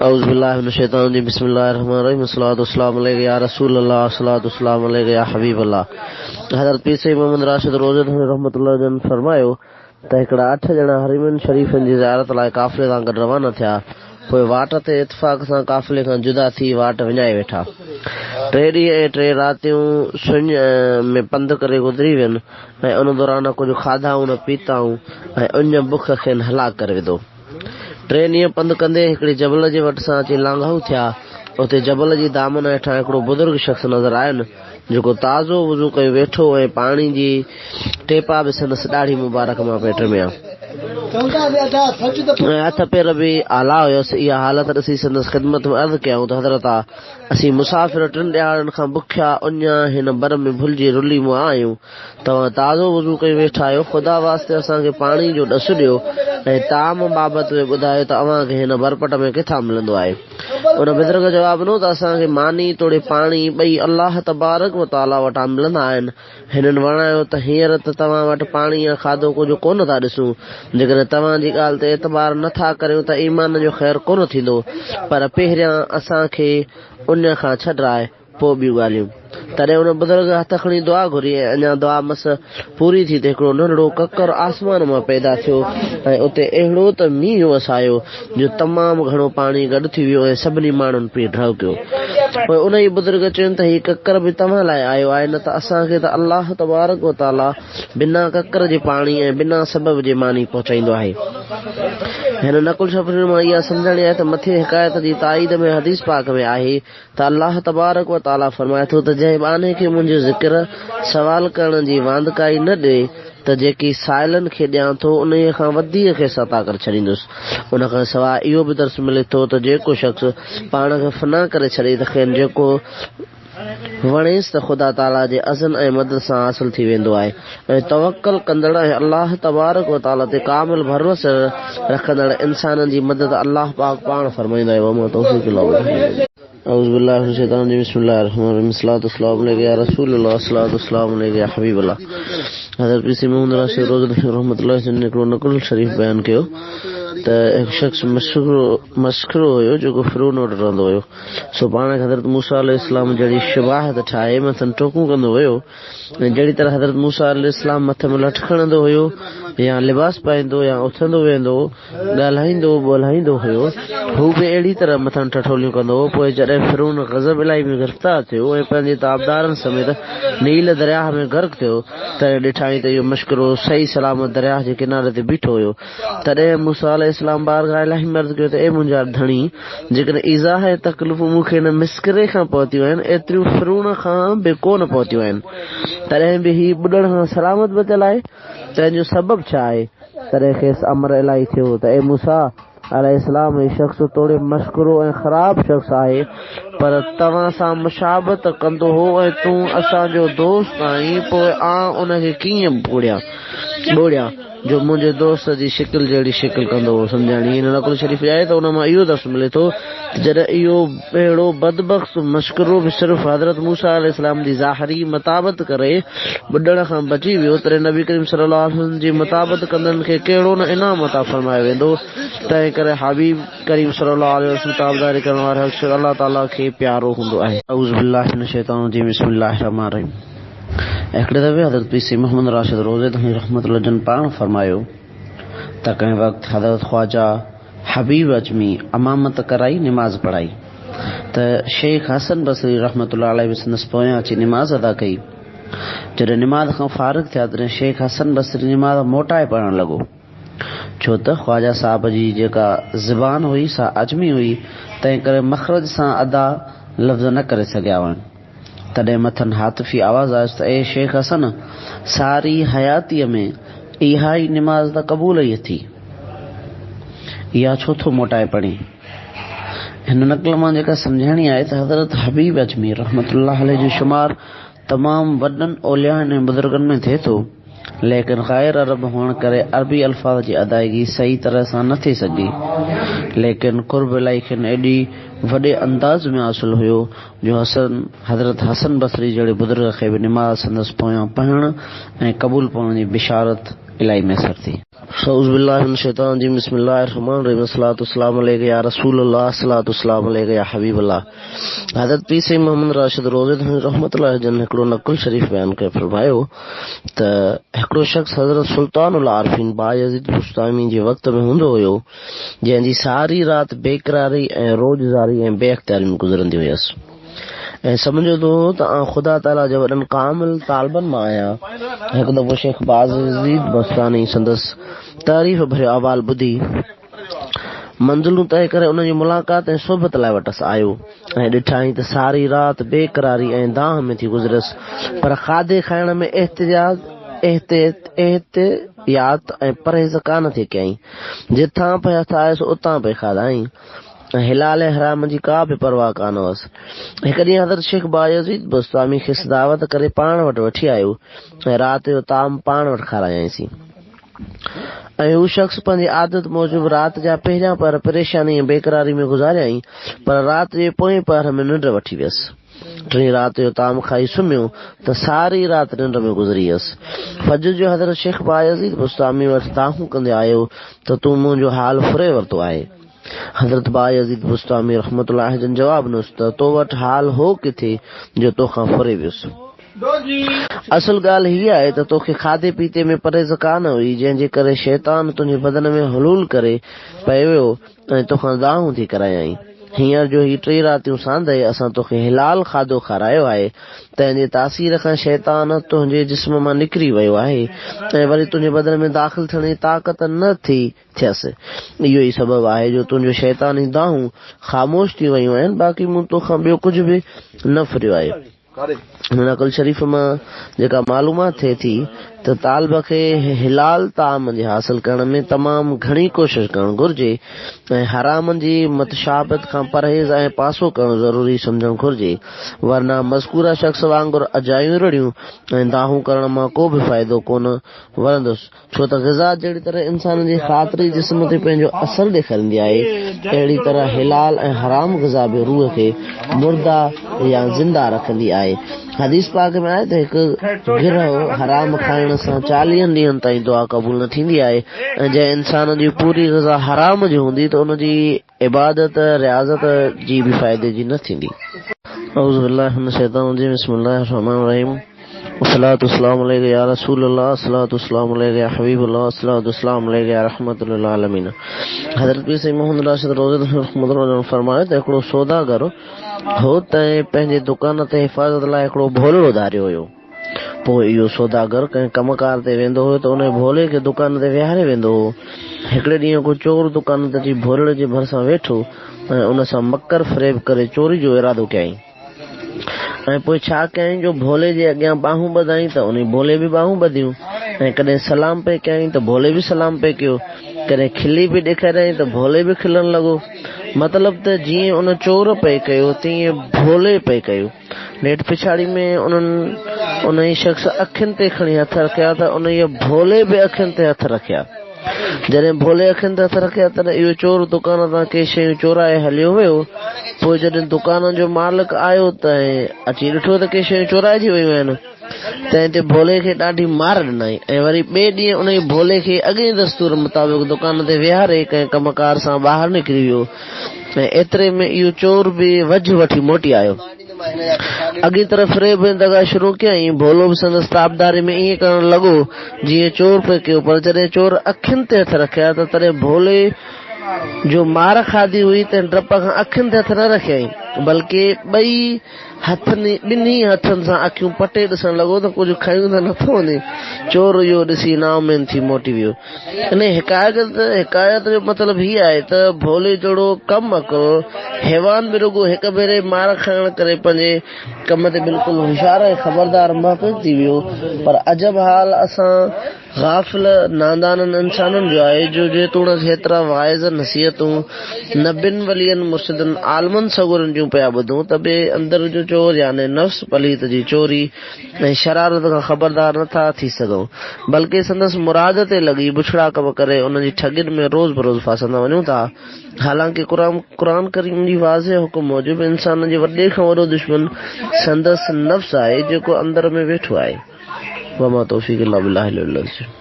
اعوذ بالله من الشيطان الرجيم بسم الله الرحمن الرحيم الصلوة والسلام عليك يا رسول الله الصلوة والسلام عليك يا حبيب الله حضرت پير سيد محمد راشد روضه ڌڻي رحمة الله جن فرمايو ته هڪڙا اٺ ڄڻا حرمين شريفن جي زيارت لاء قافلي سان گڏ روانا ٿيا پوء واٽ تي اتفاق سان قافلي کان جدا ٿي واٽ وڃائي ويٺا. ٽي ڏينهن ۽ ٽي راتيون سڃ ۾ پنڌ ڪري گذري وين ۽ ان دوران نه ڪجهه کاڌائون نه پيتائون ۽ اڃ بک کين هلاڪ ڪري وڌو. ٽئين ڏينهن پنڌ ڪندي هڪڙي جبل جي وٽ سان اچي لانگهائو ٿيا. اتي جبل جي دامن هيٺان هڪڙو بزرگ شخص نظر آين، جيڪو تازو وضو ڪيو ويٺو ۽ پاڻي جي ٽيپا به سندس ڏاڙهي مبارڪ مان پئي ٽميا ۽ هٿ پير به آلا هيس. اها حالت ڏسي سندس خدمت ۾ عرض ڪيائون ته حضرت آ! اسين مسافر ٽن ڏهاڙن کان بکيا اڃا هن بر ۾ ڀلجي رلي مئا آهيون. توهان تازو وضو ڪيو ويٺا آهيو، خدا واسطي اسان کي پاڻي جو ڏس ڏيو ۽ طعام بابت به ٻڌايو ته اوهان کي هن برپٽ ۾ ڪٿان ملندو آهي؟ ان بزرگ جواب ڏنو ته اسان کي ماني توڙي پاڻي ٻئي الله تبارڪ و تعاليٰ وٽان ملندا آهن. هنن وراڻيو ته هينئر ته توهان وٽ پاڻي يا کاڌو ڪجهه ڪونه ٿا ڏسون، جيڪڏهن توهان جي ڳالهه تي اعتبار نه ٿا ڪريون ته ايمان جو خير ڪونه ٿيندو، پر پهريان اسان کي اڃ کان ڇڏراء. پوء ٻيون ڳالهيون. تڏهن ان بزرگ هٿ کڻي دعا گهري ۽ اڃا دعا مس پوري ٿي ته هڪڙو ننڍڙو ڪڪر آسمان مان پيدا ٿيو ۽ اتي اهڙو ته مينهن وسايو جو تمام گهڻو پاڻي گڏ ٿي ويو ۽ سڀني ماڻهن پي ڍؤ ڪيو. پوء انهيء بزرگ چين ته هي ڪڪر به توهان لاء آيو آهي نه ته اسان کي ته الله تبارڪ و تعاليٰ بنا ڪڪر جي پاڻي ۽ بنا سبب جي ماني پهچائيندو آهي. هن نقل شريف مان اها سمجهاڻي آهي ته مٿين حڪايت جي تائيد ۾ حديث پاڪ ۾ آهي ته الله تبارڪ و تعاليٰ فرمائي ٿو ته جنهن ٻانهي کي منهنجو ذڪر، سوال ڪرڻ جي واندڪائي نه ڏئي ته جيڪي سائلن کي ڏيان ٿو انهيء کان وڌيڪ کيس عطا ڪري ڇڏيندس. ان کان سواء اهو به درس ملي ٿو ته جيڪو شخص پاڻ کي فنا ڪري ڇڏي ته کين جيڪو وڻيس ته خدا تعاليٰ جي اذن ۽ مدد سان حاصل ٿي ويندو آهي ۽ توڪل ڪندڙ ۽ الله تبارڪ و تعاليٰ تي ڪامل ڀروسو رکندڙ انسانن جي مدد الله پاڪ پاڻ فرمائيندو آهي وما توفيق الا بالله. اعوذ بالله من الشيطان الرجيم بسم الله الرحمن الرحيم الصلوة والسلام عليك يا رسول الله الصلوة والسلام عليك يا حبيب الله حضرت پير سيد محمد راشد روضه رحمة الله جن هڪڙو نقل شريف بيان ڪيو ته هڪ شخص مسخرو هيو جيڪو فرعون وٽ رهندو هيو سو پاڻ کي حضرت موسيٰ عليه السلام جهڙي شباهت ٺاهي مٿن ٽوڪون ڪندو ويو ۽ جهڙي طرح حضرت موسيٰ عليه السلام مٿي ۾ لٺ کڻندو هيو يا لباس پائيندو يا اٿندو ويهندو ڳالهائيندو ٻولهائيندو هيو هو به اهڙي طرح مٿن ٺٺوليون ڪندو هو. پوء جڏهن فرعون غضب الاهي ۾ گرفتار ٿيو ۽ پنهنجي تابعدارن سميت نيل درياهه ۾ غرق ٿيو تڏهن ڏٺائين ته اهو مشڪرو صحيح سلامت درياهه جي ڪناري تي بيٺو هيو. تڏهن موسيٰ عليه السلام بارگاهه الاهي ۾ عرض ڪيو ته اي منهنجا ڌڻي! جيڪڏهن ايذاء ۽ تڪليفون مون کي هن مسڪري کان پهتيون آهن، ايتريون فرعون کان به ڪو نه پهتيون آهن، تڏهن به هي ٻڏڻ کان سلامت بچيل آهي، تنهن جو سبب ڇا آهي؟ تڏهن کيس امر الاهي ٿيو ته اي موسيٰ عليه السلام! هي شخص توڙي مسڪرو ۽ خراب شخص آهي، پر توهان سان مشابهت ڪندو هو ۽ تون اسان جو دوست آهين، پوء آء ان کي ڪيئن ٻوڙيان؟ جو منهنجي دوست جي شڪل جهڙي شڪل ڪندو هو. سمجهاڻي، هن نقل شريف آهي ته ان مان اهو درس ملي ٿو ته جڏهن اهو اهڙو بدبخت مشڪرو به صرف حضرت موسيٰ عليه السلام جي ظاهري مطابت ڪري ٻڏڻ کان بچي ويو تڏهن نبي ڪريم صلي الله عليه وسلم جي مطابت ڪندڙن کي ڪهڙو نه انعام عطا فرمايو ويندو تنهن ڪري حبيب ڪريم صلي الله عليه وسلم تابعداري ڪرڻ وارو هر شخص الله تعالي کي پيارو هوندو آهي. اعوذ بالله من الشيطان الرجيم بسم الله الرحمٰن الرحيم هڪڙي دفعي حضرت پير سيد محمد راشد روضي ڌڻي رحمة الله جن پاڻ فرمايو ته ڪنهن وقت حضرت خواجه حبيب عجمي امامت ڪرائي نماز پڙهائي ته شيخ حسن بصري رحمة الله عليه به سندس پويان اچي نماز ادا ڪئي. جڏهن نماز کان فارغ ٿيا تڏهن شيخ حسن بصري نماز موٽائي پڙهڻ لڳو. ڇو ته خواجه صاحب جي جيڪا زبان هئي سا عجمي هئي تنهن ڪري مخرج سان ادا لفظ نه ڪري سگهيا هئن. تڏهن مٿن هاتفي آواز آيس ته اي شيخ حسن! ساري حياتيء ۾ اها ئي نماز ته قبول ئي اٿي. اها ڇو ٿو موٽائي پڙهين؟ هن نقل مان جيڪا سمجهاڻي آهي ته حضرت حبيب اجمير رحمة الله عليه جو شمار تمام وڏن اوليائن ۽ بزرگن ۾ ٿئي ٿو، ليڪن غير عرب هئڻ ڪري عربي الفاظ جي ادائگي صحيح طرح سان نه ٿي سگهي. ليڪن قرب الاهي کين ايڏي وڏي انداز ۾ حاصل هيو جو حسن حضرت حسن بصري جهڙي بزرگ کي به نماز سندس پويان پڙهڻ ۽ قبول پوڻ جي بشارت الاهي ميسر ٿي. اعوذ بالله من الشيطان الرجيم بسم الله الرحمن الرحيم الصلوة والسلام عليك يا رسول الله الصلوة والسلام عليك يا حبيب الله حضرت پير سائين محمد راشد روضي ڌڻي رحمت الله جن هڪڙو نقل شريف بيان ڪري فرمايو ته هڪڙو شخص حضرت سلطان العارفين بايزيد بسطامي جي وقت ۾ هوندو هيو جنهن جي ساري رات بيقراري ۽ روڄ زاري ۽ بي اختياري ۾ گذرندي هيس ۽ سمجهندو هو ته آئون خدا تعاليٰ جي وڏن ڪامل طالبن مان آهيان. هڪ دفعو شيخ بايزيد بسطامي سندس تعريف ڀريو احوال ٻڌي منزلون طئي ڪري ان جي ملاقات ۽ صحبت لاء وٽس آيو ۽ ڏٺائين ته ساري رات بيقراري ۽ دانهن ۾ ٿي گذريس پر کاڌي کائڻ ۾ احتياط ۽ پرهيز ڪانه ٿي ڪيائين. جتان پئي هٿ آيس اتان پئي کاڌائين ۽ حلال ۽ حرام جي ڪا به پرواهه ڪانه هئس. هڪ ڏينهن حضرت شيخ بايزيد بسطامي کيس دعوت ڪري پاڻ وٽ وٺي آيو ۽ رات جو طعام پاڻ وٽ کارايائينسين ۽ هو شخص پنهنجي عادت موجب رات جا پهريان پهر پريشاني ۽ بيقراري ۾ گذاريائين پر رات جي پوئين پهر ۾ ننڊ وٺي ويس. ٽين رات جو طعام کائي سمهيو ته ساري رات ننڊ ۾ گذري ويس. فجر جو حضرت شيخ بايزيد بسطامي وٽ دانهون ڪندي آيو ته تون منهنجو حال ڦري ورتو آهي. حضرت بايزيد بسطامي رحمة الله عليه جن جواب ڏنس ته تو وٽ حال هو ڪٿي جو توکان ڦري ويس. اصل ڳالهه هيء آهي ته توکي کاڌي پيتي ۾ پرهيز ڪانه هئي جنهن جي ڪري شيطان تنهنجي بدن ۾ حلول ڪري پئي ويو ۽ توکان دانهون ٿي ڪرايائين. هينئر جو هي ٽي راتيون ساندهه اسان توکي حلال کاڌو کارايو آهي، تنهن جي تاثير کان شيطان تنهنجي جسم مان نڪري ويو آهي ۽ وري تنهنجي بدن ۾ داخل ٿيڻ جي طاقت نه ٿي ٿيس. اهو ئي سبب آهي جو تنهنجون شيطاني دانهون خاموش ٿي ويون آهن، باقي مون توکان ٻيو ڪجهه به نه ڦريو آهي. هن نقل شريف مان جيڪا معلومات ٿئي ٿي ته طالب کي حلال طعام جي حاصل ڪرڻ ۾ تمام گهڻي ڪوشش ڪرڻ گهرجي ۽ حرام جي متشابهت کان پرهيز ۽ پاسو ڪرڻ ضروري سمجهڻ گهرجي ورنه مذڪوره شخص وانگر اجايون رڙيون ۽ دانهون ڪرڻ مان ڪو به فائدو ڪونه ورندس. ڇو ته غذا جهڙي طرح انسان جي خاطري جسم تي پنهنجو اثر ڏيکاريندي آهي، اهڙي طرح حلال ۽ حرام غذا به روح کي مرده يا زنده رکندي آهي. حديث پاڪ ۾ آهي ته هڪ گرهه حرام کائڻ سان چاليهن ڏينهن تائين دعا قبول نه ٿيندي آهي ۽ جنهن انسان جي پوري غذا حرام جي هوندي ته ان جي عبادت رياضت جي به فائدي جي نه ٿيندي. اعوذ بالله من الشيطان الرجيم بسم الله الرحمن الرحيم الصلوة والسلام عليك يا رسول الله الصلوة والسلام عليك يا حبيب الله الصلوة والسلام عليك يا رحمت للعالمين حضرت پير سائين محمد راشد روضي رحمت الله جن فرمايو ته هڪڙو سوداگر هو تنهن پنهنجي دڪان تي حفاظت لاء هڪڙو ڀولڙو ڌاريو هيو. پوء اهو سوداگر ڪنهن ڪم ڪار تي ويندو هو ته انهيء ڀولي کي دڪان تي ويهاري ويندو هو. هڪڙي ڏينهن ڪو چور دڪان تي اچي ڀولڙي جي ڀرسان ويٺو ۽ ان سان مڪر فريب ڪري چوري جو ارادو ڪيائين ۽ پوء ڇا ڪيائين جو ڀولي جي اڳيان ٻانهون ٻڌائين ته انهي ڀولي به ٻانهون ٻڌيون ۽ ڪڏهن سلام پئي ڪيائين ته ڀولي به سلام پئي ڪيو، ڪڏهن کلي پئي ڏيکاريائين ته ڀولي به کلڻ لڳو. مطلب ته جيئن ان چور پئي ڪيو تيئن ڀولي پئي ڪيو. نيٺ پڇاڙي ۾ انهن انهيء شخص اکين تي کڻي هٿ رکيا ته انهيء ڀولي به اکين تي هٿ رکيا. جڏهن ڀولي اکين تي هٿ رکيا تڏهن اهو چور دڪان تان ڪي شيون چورائي هليو ويو. پوء جڏهن دڪان جو مالڪ آيو تنهن اچي ڏٺو ته ڪي شيون چورائجي ويون آهن. تنهن تي ڀولي کي ڏاڍي مار ڏنائين ۽ وري ٻئي ڏينهن انهيء ڀولي کي اڳئين دستور مطابق دڪان تي ويهاري ڪنهن ڪم ڪار سان ٻاهر نڪري ويو ۽ ايتري ۾ اهو چور به وجهه وٺي موٽي آيو. اڳئين طرح فريب ۽ دغا شروع ڪيائين. ڀولو به سندس تابعداري ۾ ائين ڪرڻ لڳو، جيئن چور پئي ڪيو. پر جڏهن چور اکين تي هٿ رکيا ته تڏهن ڀولي جو مار کاڌي هئي، تنهن ڊپ کان اکين تي هٿ نه رکيائين، بلڪه ٻئي هٿن ٻنهي هٿن سان اکيون پٽي ڏسڻ لڳو ته ڪجهه کنيو ته نٿو وڃي. چور اهو ڏسي نااميد ٿي موٽي ويو. انهيء حڪايت جو مطلب هي آهي ته ڀولي جهڙو ڪم عقل حيوان به رڳو هڪ ڀيري مار کائڻ ڪري پنهنجي ڪم تي بلڪل هوشيار ۽ خبردار محقق ٿي ويو پر عجب حال اسان غافل نادانن انسانن جو آهي جو جيتوڻيڪ هيترا واعظ نصيحتون نبين ولين مرشدن عالمن سڳورن جون پيا ٻڌون ته به اندر جو چور يعني نفس پليت جي چوري ۽ شرارت کان خبردار نه ٿا ٿي سگهون بلڪه سندس مراد تي لڳي بڇڙا ڪم ڪري ان جي ٺڳين ۾ روز بروز ڦاسندا وڃون ٿا. حالانڪه قرآن ڪريم جي واضح حڪم موجب انسان جي وڏي کان وڏو دشمن سندس نفس آهي جيڪو اندر ۾ ويٺو آهي. وما توفيق الا بالله العلي العظيم.